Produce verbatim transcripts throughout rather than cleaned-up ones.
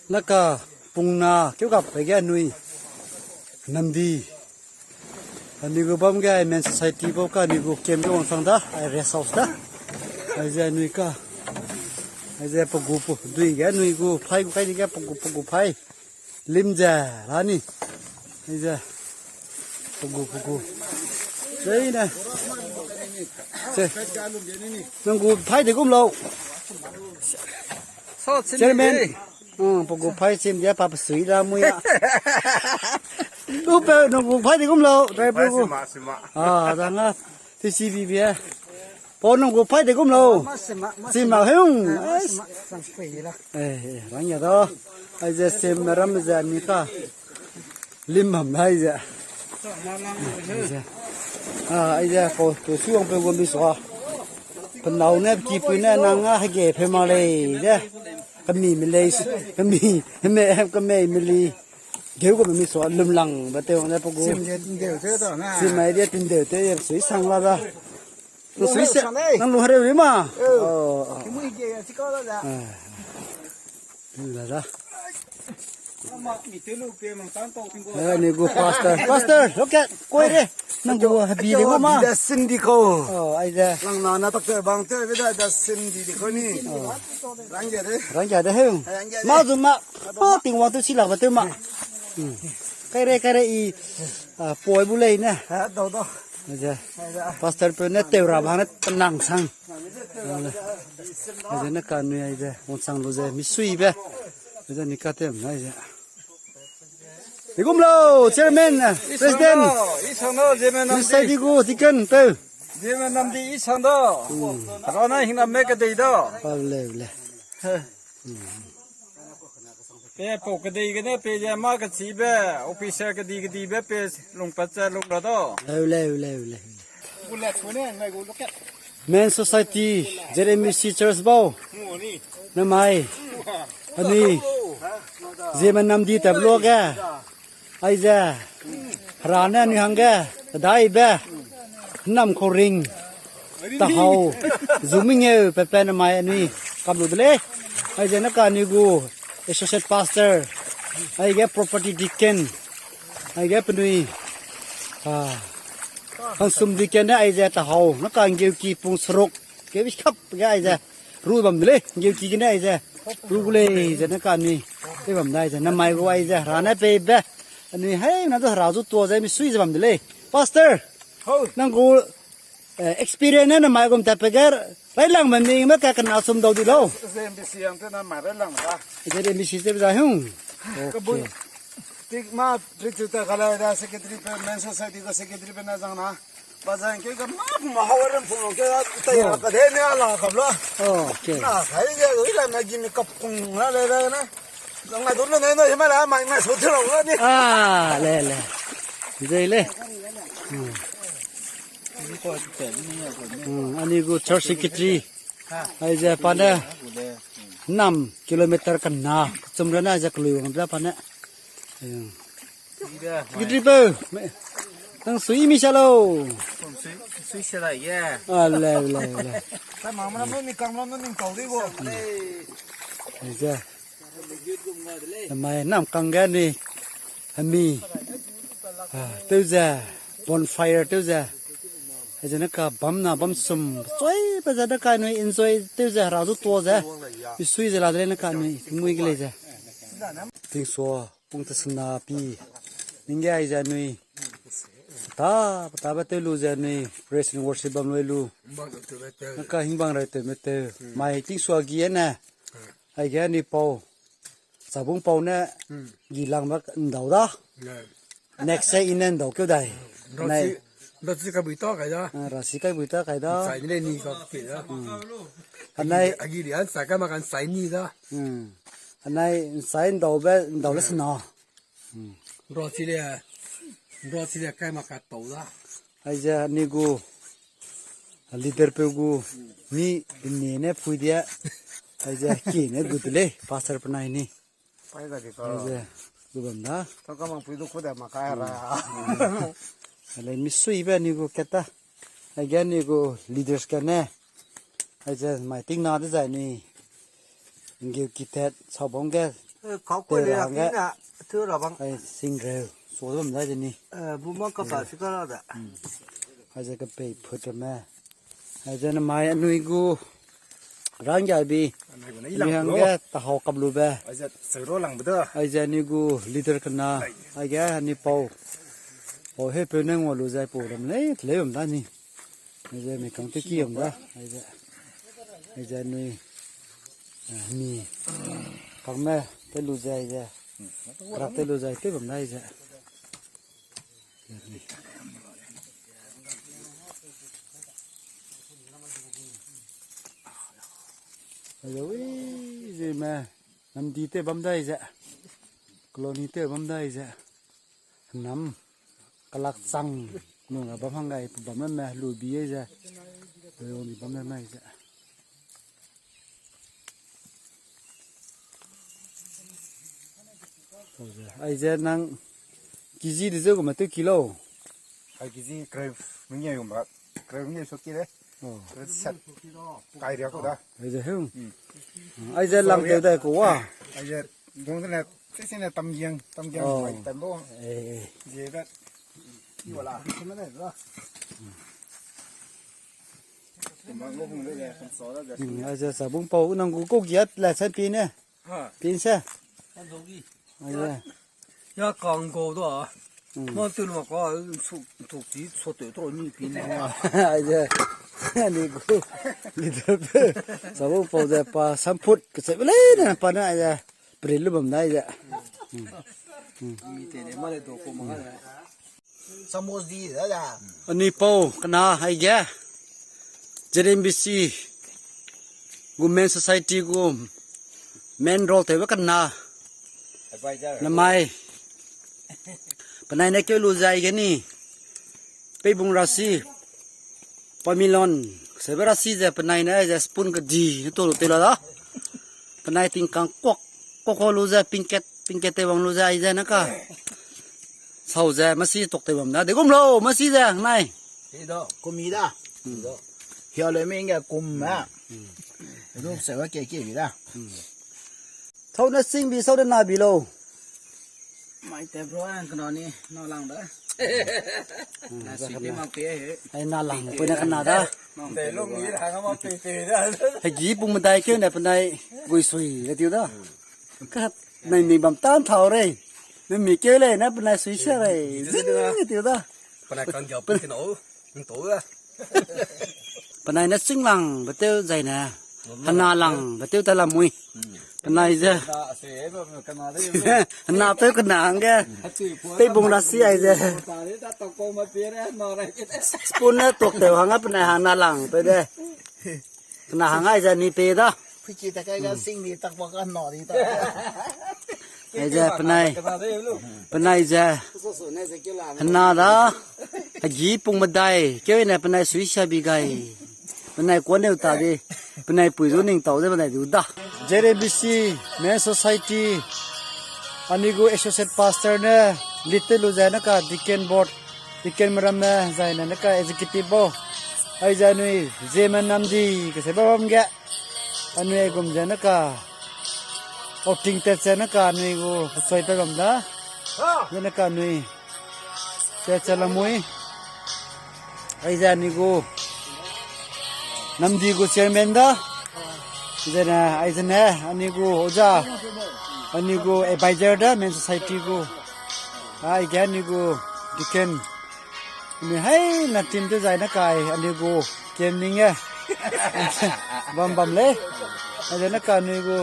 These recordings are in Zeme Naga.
Naka pungna keu gap pe ge anui namdi. Anui gu bam ge ai Men Society bau ka anui gu camp ge wangchang da, ai rest house da. Aize anui ka. Aize pe gu pu, dui ge anui gu phai gu kai di ge pe gu, pe gu phai. Lim ze, la ni. Aize. Pe gu, pe gu. Zai ne. Ze. Nang gu phai de gum lau. Chairman. Hmm, pe gu phai chim dia pa pe sui da mui a. Lu pe nang gu phai de gum lau, driver gu. Ah, da nga. Ti si bi bi e. Pau nang gu phai de gum lau. Chim ma heung. Eh, eh, rang ya da. Aize sim ram ze ni ka. Lim bam da aize. Aize. Ah, aize pau tu su wang pe gu mi sua. Pe nâu ne ki pui ne nang a hege pe ma lei ze. Kemi me lei, kemi, kemi, kemi me li. Geu gu mi sua lum lang ba te wang ne pe gu. Sim mai dia tindeu te ye sui sang la da. Sui se. Nang lu hare ri ma. Oh. Lu la da. Eh, ni gu pastor. Pastor, look at. Koi re. Nang gu habi de gu ma. Da sim di ko. Oh, aize. Lang na na tak te bang te be da, da sim di di ko ni. Rang ya de. Rang ya de heu. Ma zu ma. Ma ting wang tu si la ba te ma. Hmm. Kai re, kai re i, ah, poi bu lei ne. Ha, do, do. Aize. Pastor pe ne teu ra ba ne tenang sang. Aize ne ka nui aize, wang sang lu ze, mi sui be. Aize ni ka tem aize. Digum lo, chairman, president. Isang do, Zeme Namdi. Isai di gu, deacon, peu. Zeme Namdi, isang do. Hmm. Rana hing na me kedei do. Pau le, le. He. Hmm. Pe pau kedei gene pe je ma kechibe, officer kedi kedibe pe lung pat ze lung ra do. Heu le, heu le, heu le. Men Society, Z M B C Church bau. Namai. Anui. Zeme Namdi tab lo ge. Aize. Hera ne anui hangge. Kedaibe. Nam kau ring. Tahau, zu mengeu pepe namai anui kam lu de lei. Aize ne ka anui gu associate pastor, aige property deacon, aige penui, ah, kangsum deacon ne aize tahau, ne ka nggeuki pung seruk, ke bishop ge aize, ru bam de lei, nggeuki gene aize, ru gu lei ze ne ka anui, pe bam da aize, namai gu aize, hera ne peibe, anui hai na du hera zu tuâ ze mi sui ze bam de lei. Pastor, nang gu Eh, experience ne namai gum tat pe ge, railangbe mingme ka kena sum dau di lau. Z M B C yang te namai railangbe da. Z M B C te be za hung. Kabui. Okay. Tik ma, tik tu ta kala da secretary pe, Men Society ka secretary pe na zang na. Ba zang ke ka ma, ma hau rem phung ke ta ya, ka de ne ala ka bla. Oh, okay. Na, kai ge, ila na gi me kap kung na le da na. Zang na du ne ne, ma la, ma, ma so te lau ni. Ah, le, le. Zai le. Hmm. Hmm, anui gu church secretary. Aize pa ne nam kilometer kena chum rana aize kelui wang da pa ne. Secretary peu. Nang sui mi sa lau. Sui se lai ye. Ah, le, le, le. Ka ma ma ni kam lo ni tau di go. Aize. Mai nam kang ge ni. Hemi. Ah, tew ze, bonfire tew ze. Aize ne ka bam na bam sum. Soi pe ze ne ka nui enjoy tew ze, hera zu tuâ ze. Isui ze la de lei ne ka nui, mui ge lei ze. Tingsua, pung te sena pi. Ning ge aize nui. Ta, ta ba tew lu ze nui. Praise and worship bam lui lu. Ne ka hingbang rai tew me tew. Mai tingsua gi ne. Aige ni pau. Sabung pau ne, hmm, gi lang ba ndau da. Ne. Next se i ne ndau keu dai. Nai. Rasi, rasi ka bui ta kai da. Ah, rasi kai bui ta kai da. Sai ne ni ka ke da. Hmm. Anai. Agi, agi ri an sai ka ma kan sai ni da. Hmm. Anai sai ndau be, ndau le sena. Hmm. Rasi le, rasi le kai ma ka tau da. Aize ni gu, leader peu gu, ni ne ne pui dia. Aize ki ne gu de lei, pastor penai ni. Pai ga di ka. Aize, gu bam da. Tang ka mang pui du ku da ma ka ra. Ale mi sui be ni gu keta. Aige ni gu leaders ka ne. Aize mai ting na de zai ni. Nggeu ki tet, sabong ge. Eh, kau kau le hangge. Ai, singreu, so bam dai de ni. Eh, bu ma ka ba si ka la da. Ai ze ka pei phut ramme. Ai ze namai anui gu ranggabi. Anui hangge tahau kap lu be. Ai ze anui gu leader kena. Ai ge anui pau. Pau he peu ne ngua lu zai pau ram lei, lei bam da ni. Ai ze mi kang te ki bam da. Ai ze. Ai ze anui. Ah, mi. Kangme te lu zai ze. Rak te lu zai te bam da ai ze. Hello, ui, ze me, namdi te bam dai ze, colony te bam dai ze, nam, kalak chang, nung ra bam hang gai, bam me, lu bi ai ze, lu bi bam me mai ze. Aize nang kiji de zeu gu ma tew ki lau. Ai kiji kreu mengeu gu ma, kreu mengeu so ki de. Oh. Kreu set. Kai ria ko da. Aize heu. Mm. Aize lang tew dai ko wa. Aize dong de ne, sisi ne tamgiang, tamgiang. Oh. Mai tam bo. Eh, eh. Ze da. Ki wala. Ki ma ne da. Aize sabung pau nang gu ko giat la sa pi ne. Ha. Pin se. Adogi. Aye. Ya kang go da. Hmm. Ma tu lo ka, su, tu ti, so te tro ni pin. Aye. Ani gu. Leader pe. Sabung pau ze pa samput ke se le na pa na aye. Pri lu bam dai ze. Hmm. Hmm. Mi te ne ma le do ko ma. Samos di da da. Anui pau kena aige. J R M B C gu Men Society gu men role tewbe kena. Namai. Penai ne keu lu ze aige ni. Peibung rasi. Pamilon. Sebe rasi ze penai ne ze spoon kedi ne tu lu te la da. Penai tingkang kok, kok ko lu ze pingket, pingket te wang lu ze ai ze na ka. Sau ze masi tok te wang da. De gum lo, masi ze nai. Hei da, kum i da. Hmm. Hia le ming ge kum ma. Hmm. Ru se wa ke ke bi da. Hmm. Sau na sing bi, sau na na bi lo. Mai te bro, ang kena ni, na lang da. Hmm, na si pe ma pe he. Ai na lang, pe na kena da. Te lo mi hang ma pe pe da. Hegi pung medai keu ne penai gui sui le tiu da. Ka nai ni bam tan thau rei. Ne mi keu lei ne penai sui sia rei. Zing le tiu da. Penai kan dia pe ke no. Nto da. Penai ne sing lang betew zai ne. Hena lang betew ta lamui. Penai ze. Hena peu kena hangge. Peibung rasi ai ze. Spoon ne tok tew hangge penai hena lang peu de. Kena hang ai ze ni pe da. Pui ki ta kai ga sing di tak ba ka no di ta. Ai ze penai. Penai ze. Hena da. Hegi pung medai. Keu ne penai sui sia bi gai. Penai kuan neu ta di. Penai pui zu ning tau ze penai du da. J R M B C Men Society. Anui gu associate pastor ne lead te lu ze na ka deacon board. Deacon meram ne zai ne na ka executive bo. Ai ze anui Zeme namdi kese ba bam ge. Anui gum ze na ka. Outing tet ze na ka anui gu pachoi pe bam da. Ze na ka anui. Tet ze lamui. Ai ze anui gu. Namdi gu chairman da. Ze na ai ze ne anui gu oja. Anui gu advisor da Men Society gu. Ai ge anui gu deacon. Anui hai na team te zai na kai anui gu kem ning e. Bam bam lei. Ai ze na ka anui gu.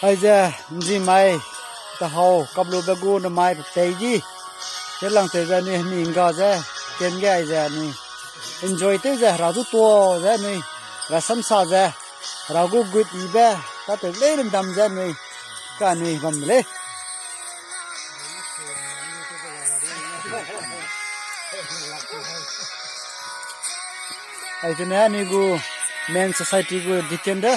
Ai ze nzi mai tahau kaplu be gu na mai pe pei gi. Ze lang te ze anui hemi ngga ze kem ge ai ze anui. Enjoy te ze hera zu tuâ ze anui. Hera samsa ze. Hera gu gut i be. Ka te lei rendam ze anui. Ka anui bam lei. Ai tene anui gu Men Society gu deacon de,